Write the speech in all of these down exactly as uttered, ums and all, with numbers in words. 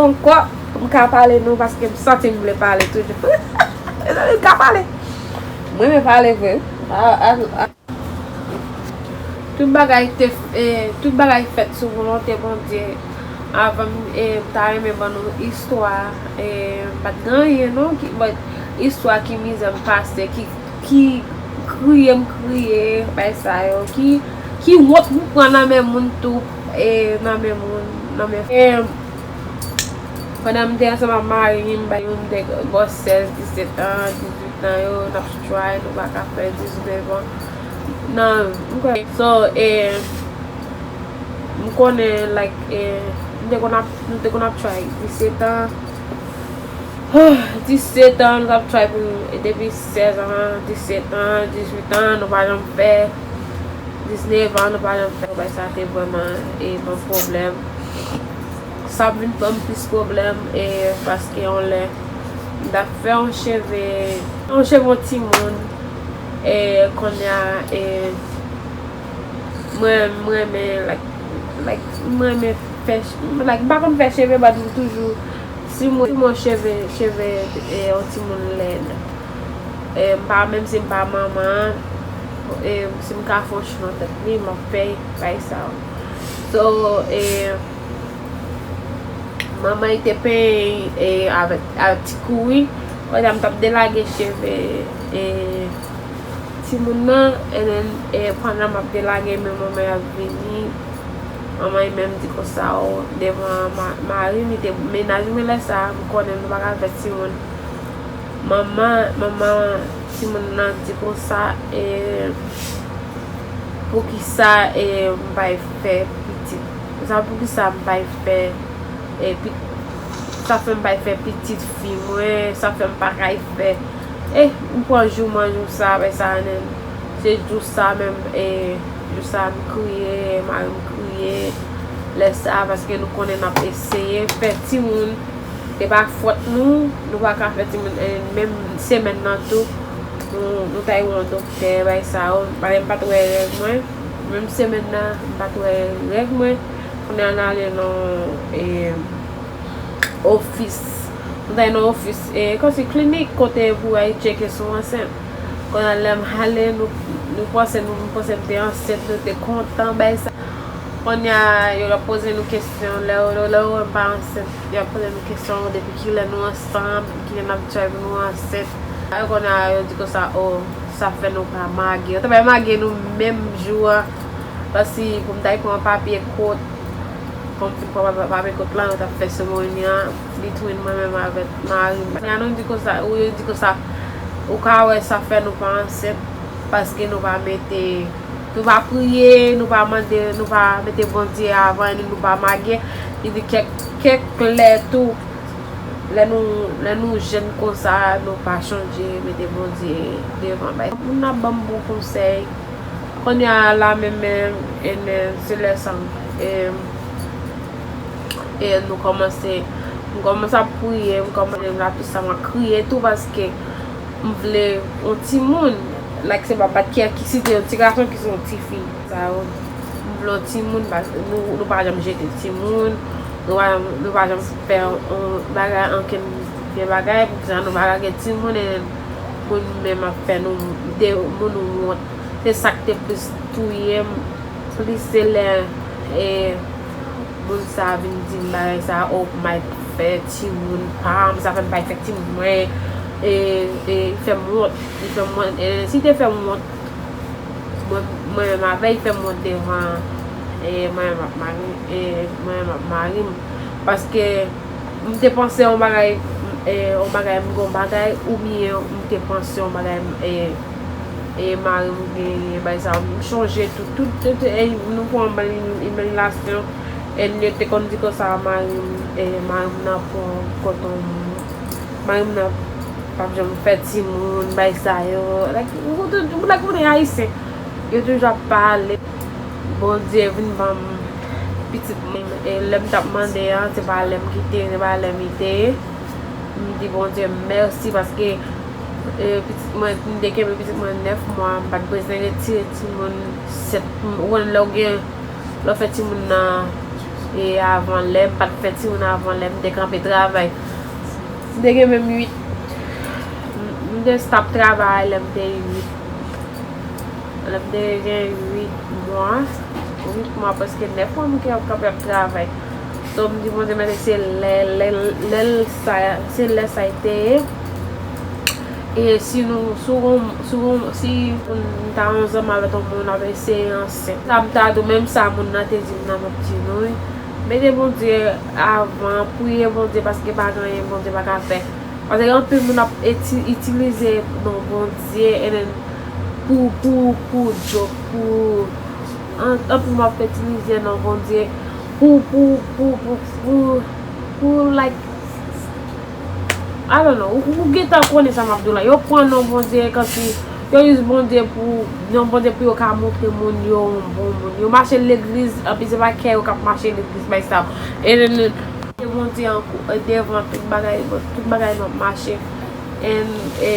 Ankò, m ka pale non, paske m santi m vle pale toujou. Mezanmi, m ka pale. Mwen renmen pale vre. A, a, a. Tout bagay te, eh, tout bagay fèt sou volonte Bondye. Avan m, eh, m ta renmen ban nou istwa, eh, m pa t gen anyen non, ki, but istwa ki mizè m pase, ki, ki kriye m kriye, bay sa yo, ki, ki wont m pran nan men moun tou, eh, nan men moun, nan men, eh, pandan m te ansanm ak mari m, bay m te bò sèz, disèt an, dizuit tan yo, n ap try, nou pa ka fè diznèf an. Nan, m kwè. So, eh, m konnen, like, eh, m te konn ap, m te konn ap try disèt an. Disèt an, nou t ap try pou nou, depi sèz an, disèt an, dizuit an, nou pa janm fè, diznèf an, nou pa janm fè. Bagay sa te vrèman, eh, ban m pwoblèm. Sa ap vin ban m plis pwoblèm, e paske yon lè m t ap fè yon cheve, yon cheve yon timoun, e kounye a, e mwen, m renmen, like, like, m renmen fè ch-, like, m pa konn fè cheve, but m toujou, si m, si m wè cheve, cheve, e, yon timoun lèd, e m pa, menm si m pa manman an, e si m ka fè yon cheve nan tèt li, m ap fè bagay sa yo. So, e, manman li te penyen, e, avèk, avèk ti kouri. Kounye a m t ap delage cheve, e, timoun nan, and then, e, pandan m ap delage, men manman ap vini. Manman li menm di konsa, o, devan ma-, mari m, li te mennaj mwen lè sa a, m konnen nou pa ka fè timoun. Manman, manman timoun nan di konsa, e, poukisa, e, m pa fè pitit? Sa poukisa m pa fè, e, pi-, sa fè m pa fè pitit fi mwen, sa fè m pa ka fè. E, m pran jou mwen, jou sa, apre sa, nen, se jou sa menm, e, jou sa m kriye, mari m kriye, lè sa, paske nou konnen n ap eseye fè timoun. Se pa fòt nou, nou pa ka fè timoun, e, menm semèn nan tou, nou, nou t al wè yon doktè, bagay sa yo, bagay m pa t wè règ mwen, menm semèn nan, m pa t wè règ mwen, kounye a n ale nan, e, ofis, nou t al nan ofis, e, kòmsi klinik, kote pou al tcheke si w ansent. Kounye a lè m ale, nou, nou panse, nou, nou panse m te ansent, nou te kontan, bagay sa. Kounye a, yo ap poze nou kesyon, lè yo, lè yo wè m pa ansent, yo ap poze nou kesyon, depi kilè nou ansanm, kilè n ap try pou nou ansent. Kounye a, yo di konsa, o, sa fè nou pa mage. Yo ta bay mage nou menm jou a, paske pou m ta al pran papye kot, pou m fin pran pa-, papye kot la, yo t ap fè seremoni an, between mwen menm avèk mari m. Kounye a, nou di konsa, ou yo di konsa, ou ka wè sa fè nou pa ansent, paske nou pa mete Nou pa priye, nou pa mande, nou pa mete Bondye avan, e nou pa mage. Li di kèk, kèk lè tou, lè nou, lè nou jèn konsa, nou pa chonje mete Bondye devan. Bay moun ap ban m bon konsèy. Kounye a la menm, menm, e men, se lè sa, e, e nou kòmanse, m kòmanse ap priye, m kòmanse la tout sa, m ap kriye tou, paske m vle yon timoun. Like, se pa, pa t ki, ki si te yon ti gason ki se yon ti fi. Sa yo, m vle yon timoun, paske nou, nou pa janm jete timoun, nou pa, nou pa janm fè yon, yon bagay, ankenn vye bagay, poukisa nou pa lage timoun, e moun menm ap fè nou, de, moun nou wont. Se sa k te plis touye m, plis se lè, e, moun sa vin di m bagay sa, o, m al fè timoun pa m, sa fè m pa al fè timoun mwen, e, e, li fè m wont, li fè m wont, e, si te fè m wont, mwen, mwen menm avè l, li fè m wont devan, e, mwen menm ak mari, e, mwen menm ak mari m, paske m te panse yon bagay, e, yon bagay, m gen yon bagay, oubyen m te panse yon bagay, e, e mari m genyen, bagay sa, m chonje tout, tout, tout, e nou pran ban li imiliasyon, e yo te konn di konsa mari m, e mari m nan pran kòton moun, mari m nan p ap janm fè timoun, bagay sa yo, like, ou konn tout, ou konn tout ayisyen, yo toujou ap pale, Bondye vin ban m pitit mwen, e lè m t ap mande an, se pa lè m kite, se pa lè m kite, m di Bondye mèsi, paske E, pitit mwen, m te kenbe pitit mwen nèf mwa, m pa t bezwen retire timoun sèt m-, ou konn lè w gen, lè w fè timoun nan, E avan lè, m pa t fè timoun avan lè, m te kanpe travay. M te gen menm uit. M, m te stop travay lè m te uit. Lè m te gen uit mwa, uit mwa, prèske nèf mwa m te ap kanpe ap travay. So, m di Bondye mèsi, se lè, lè, lè l sa, se lè sa a te ye. E si nou, si w gon, si w gon, si m ta yon zanmi avèk yon moun ap eseye ansent. Sa m ta di w, menm sa moun nan te di m nan m ap di nou wi. Mete Bondye avan, priye Bondye paske pa gen anyen Bondye pa ka fè. Paske anpil moun ap eti-, itilize non Bondye and then pou, pou, pou joke, pou, an, anpil moun ap itilize non Bondye pou, pou, pou, pou, pou, pou, like, I don't know, ou, ou gentan konnen sa m ap di w la. Yo pran non Bondye kòmsi yo use Bondye pou, non Bondye pou yo ka montre moun yo yon bon moun. Yo mache legliz, anpi se pa kè yo k ap mache legliz, bay sa. E Bondye an kou, e devan tout bagay, tout bagay nou ap mache. And, e,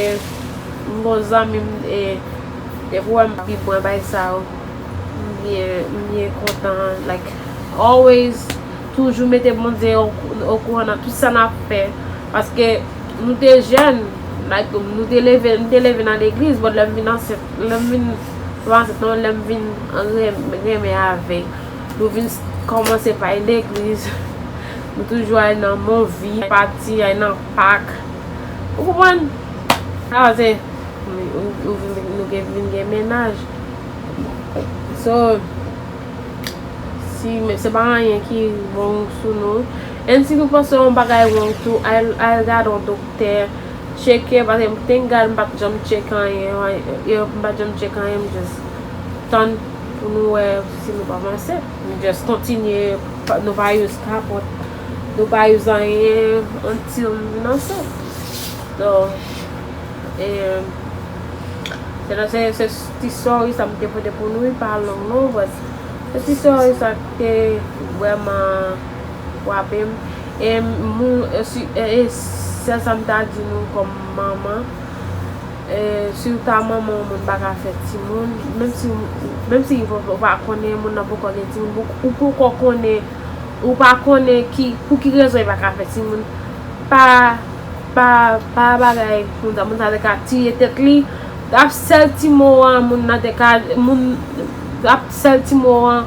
m gon zanmi m, e, depi w wè m ap pi bwen bay sa yo, m byen, m byen kontan, like, always, toujou mete Bondye o, okouran nan tout sa n ap fè, paske nou te jèn, like, nou te leve, m te leve nan legliz, but lè m vin ansent, lè m vin, pa ansent non, lè m vin renmen, renmen avè l, nou vin kòmanse pa al legliz, nou toujou al nan movie, pati, al nan pak, ou konprann? Sa se, ou, ou vin, nou gen, vin gen mennaj. So, si, men se pa anyen ki wrong sou nou. And si nou panse yon bagay wrong tou, al, al gade yon doktè, tcheke, paske thank God m pa t janm tcheke anyen, m pa t janm tcheke anyen, m just tann pou nou wè si nou pa ansent. M just kontinye, pa, nou pa use kapòt, nou pa use anyen, until m vin ansent. So, e, se nan se, se ti story sa m te pote pou nou, li pa long non, but se ti story sa ki te vrèman frape m. E moun, e, si, e, e sèl sa m ta di nou kòm manman, e, si w ta manman yon moun pa ka fè timoun, menm si, menm si ou pa konnen moun nan poko gen timoun, ou poko konnen, ou pa konnen ki, pou ki rezon li pa ka fè timoun, pa, pa, pa bagay moun sa, moun sa te ka tiye tèt li, ap sèl ti mo an, moun nan te ka, moun, ap sèl ti mo an,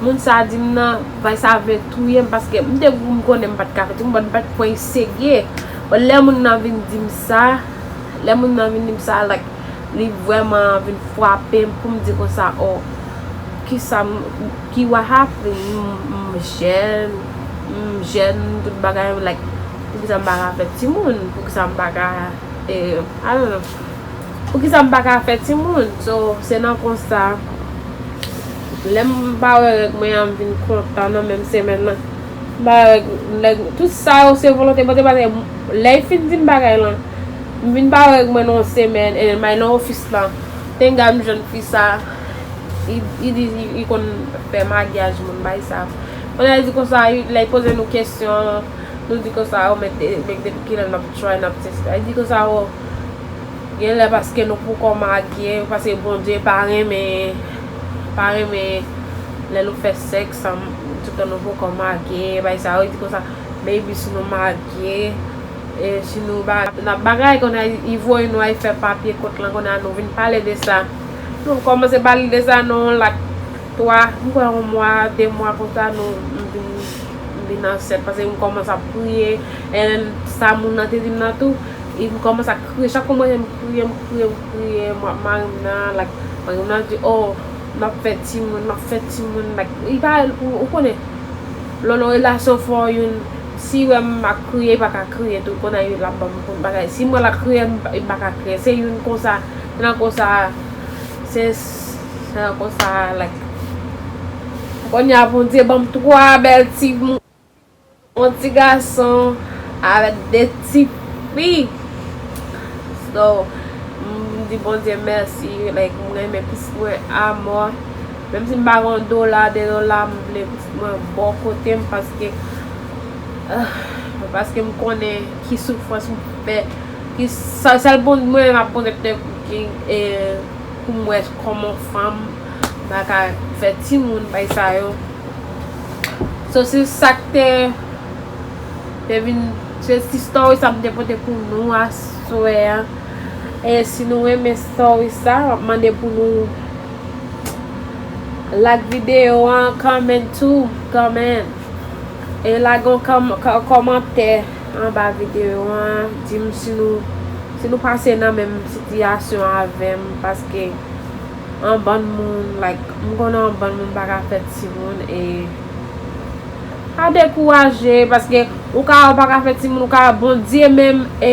moun sa di m nan, bay sa vle touye m, paske m te, m konnen m pa t ka fè timoun, but m pa t pran li serye. But lè moun nan vin di m sa, lè moun nan vin di m sa, like, li vrèman vin frape m pou m di konsa, oh, kisa m, ki what happen, m, m jèn, m jèn, tout bagay, like, poukisa m pa ka fè timoun, poukisa m pa ka, eh, I don't know. Poukisa m pa ka fè timoun? So, se nan konsa, lè m pa wè règ mwen an, m vin kontan nan menm semèn nan. M pa wè règ, lè, tout sa yo se volonte Bondye, paske lè l fin di m bagay lan, m vin pa wè règ mwen nan yon semèn, and then m al nan ofis lan. Thank God m jwenn fi sa, li, li di li, li konn fè makyaj moun, bay sa. Kounye a li di konsa, lè l poze nou kesyon, nou di konsa, oh, men de-, men depi kilè n ap try, n ap teste. Li di konsa, oh, genlè paske nou poko marye, paske Bondye pa renmen, pa renmen lè nou fè sèks, toutan nou poko marye, bay sa yo, li di konsa, maybe si nou marye, e si nou ba-, n ap bagay, kounye a, li voye nou al fè papye kot lan, kounye a nou vin pale de sa. Nou kòmanse pale de sa, nan yon lòt twa, m kwè yon mwa, de mwa konsa, nou, m vin, m vin ansent, paske m kòmanse ap kriye, and sa moun nan te di m nan tou, e m kòmanse ap kriye, chak fwa m wè m kriye, m kriye, m kriye, m ap mari m nan, like, mari m nan di, oh, n ap fè timoun, n ap fè timoun, like, li pa, ou, ou konnen, lè w nan relasyon fò youn, si wè m ap kriye, li pa ka kriye tou, kounye a l ap ban m konn bagay, si m wè l ap kriye, m pa, m pa ka kriye, se youn konsa, se nan konsa, se, se nan konsa, like, kounye a Bondye ban m twa bèl ti moun. Yon ti gason avèk de ti fi. So, m di Bondye mèsi, like, m renmen pitit mwen amò. Menm si m pa gen yon dola, de dola, m vle pitit mwen bò kote m, paske, ah, paske m konnen ki soufrans m fè, ki sa, sèl bon, mwen menm ak Bondye ki, e, pou m wè kòman fanm pa ka fè timoun, bay sa yo. So, se sa k te, te vin, se ti story sa m te pote pou nou aswè a. E si nou renmen story sa, m ap mande pou nou like videyo an, comment too, comment. E lage yon kòm-, kò-, kòmantè anba videyo an. Di m si nou, si nou pase nan menm sitiyasyon avè m, paske yon bann moun, like, m konnen yon bann moun pa ka fè timoun, e pa dekouraje, paske ou ka wè w pa ka fè timoun, ou ka wè Bondye menm, e,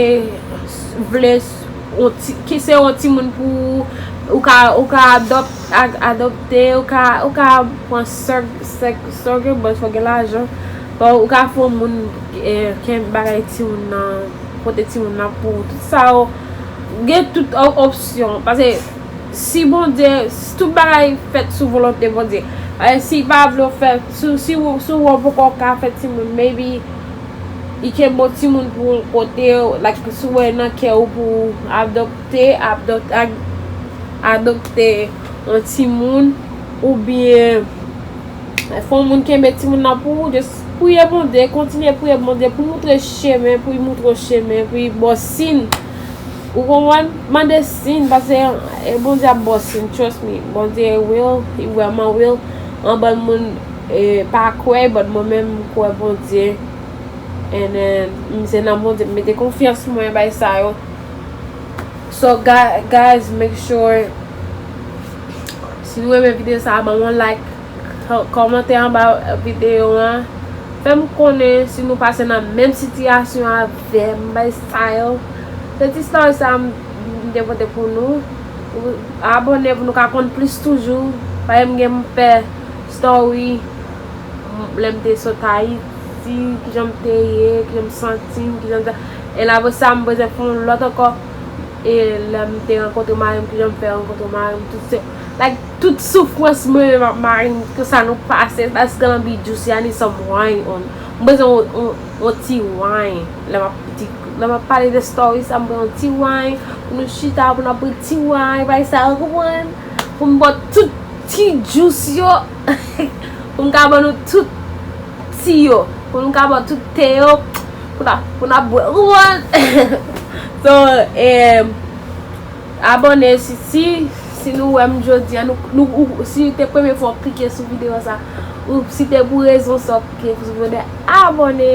vle s-, yon ti, ki se yon timoun pou ou, ou ka, ou ka adòp-, a-, adopte, ou ka, ou ka pran sè-, sè-, sè gen bòs, fò gen lajan. Bon, ou ka fè yon moun, e, ken bagay timoun nan, pote timoun nan pou ou. Tout sa yo, gen tout o-, opsyon. Paske si Bondye, si tout bagay fèt sou volonte Bondye. Paske si li pa vle w fè, si, si, w- si w wè w poko ka fè timoun, maybe li kenbe yon timoun pou yon kote, like, si w wè nan kè w pou w adopte, adop-, ad-, adopte yon timoun, oubyen fè yon moun kenbe timoun nan pou ou, just priye Bondye, kontinye priye Bondye pou moutre chemen, pou li moutre w chemen, pou li ba w siy. Ou konprann? Mande siy, paske, e, Bondye ap ba w siy, trust me. Bondye real, li vrèman real. Yon bann moun, e, pa kwè, but mwen menm m kwè Bondye. And then, m se nan Bondye m mete konfyans mwen bay sa yo. So, ga-, guys, make sure, si nou renmen videyo sa a, ban m yon like, kò-, kòmante anba videyo an. Fè m konnen si nou pase nan menm sitiyasyon avè m, bay style. Se ti story sa m, m te pote pou nou. Ou abòne pou nou ka konn plis toujou. Paske m gen m fè story, m, lè m te sot Ayiti, kijan m te ye, kijan m santi m, kijan m te, e la apre sa m bezwen fè yon lòt ankò. E lè m te rankontre mari m, kijan m fè rankontre mari m, tout se, like, tout soufrans mwen menm ak mari m, ke sa nou pase, that's gonna be juicy, I need some wine on. M bezwen yon, yon, yon ti wine. Lè m ap di, lè m ap pale de story sa, m pran yon ti wine, pou nou chita, pou n ap pran ti wine, bay sa, ou konprann? Pou m ba w tout ti juice yo, pou m ka ban nou tout ti yo, pou m ka ba w tout te yo, pou n ap, pou n ap bwè, ou konprann? So, em, abòne si, si, si nou wè m jodi a, nou, nou, ou, si te premye fwa w klike sou videyo sa, ou si te pou rezon sa w klike sou videyo, abòne.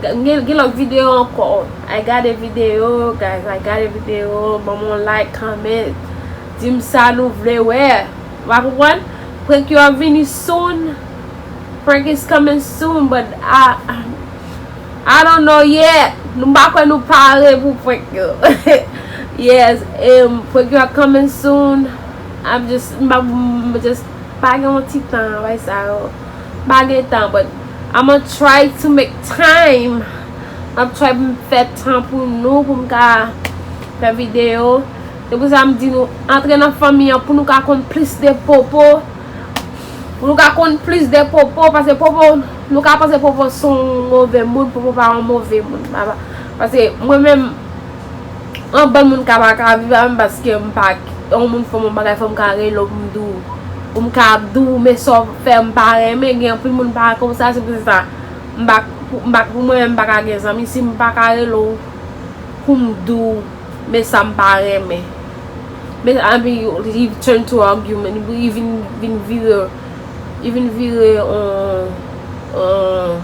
Gen, gen lòt videyo ankò. I got a video, guys. I got a video. Ban m yon like, comment. Di m sa nou vle wè. Ou pa konprann? Prank yo ap vini soon. Prank is coming soon, but I, I don't know yet. Nou pa kwè nou pare pou prank yo. Yes, um, prank yo ap coming soon. I'm just, m pa, m just pa gen yon ti tan, bay sa yo. M pa gen tan, but I'ma try to make time. M ap try pou m fè tan pou nou, pou m ka fè videyo. Se pou sa m di nou, antre nan fanmi an pou nou ka konn plis de Popo. Pou nou ka konn plis de Popo, paske Popo, nou ka panse Popo se yon move moun, Popo pa yon move moun. Pa, pa, paske mwen menm, yon bann moun ka pa ka viv avè m paske m pa, yon moun fè m yon bagay, fò m ka rele w pou m di w, pou m ka di w, men sa w fè m pa renmen, gen anpil moun pa konsa, se pou sa, m pa, m pa, pou mwen menm, m pa ka gen zanmi, si m pa ka rele w pou m di w, men sa m pa renmen. Men, I mean, it turn to argument, li vin, vin vire, li vin vire yon, yon,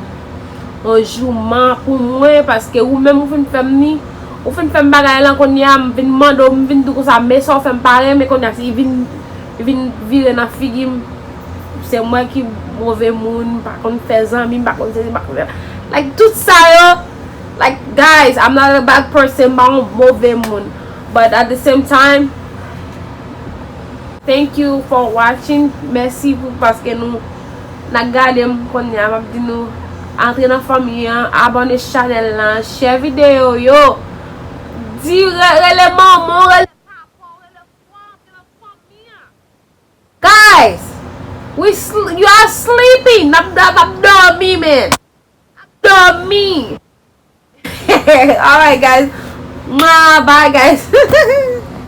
yon jouman pou mwen, paske ou menm ou fin fè m ni, ou fin fè m bagay lan kounye a, m vin mande w, m vin di w konsa, men sa w fè m pa renmen, kounye a, li vin, li vin vire nan figi m, se mwen ki move moun, m pa konn fè zanmi, m pa konn sezi, m pa konn, like, tout sa yo, like, guys, I'm not a bad person, m pa yon move moun, but at the same time, thank you for watching. Mèsi pou, paske nou, n ap gade m kounye a, m ap di nou, antre nan fanmi an, abòne chanèl lan, share videyo yo, di, re-, rele manman w, rele papa w, rele frè w, antre nan fanmi an. Guys, we sl-, you are sleeping. N ap, n ap dòmi, man. N ap dòmi. Alright, guys. Mwah, bye, guys.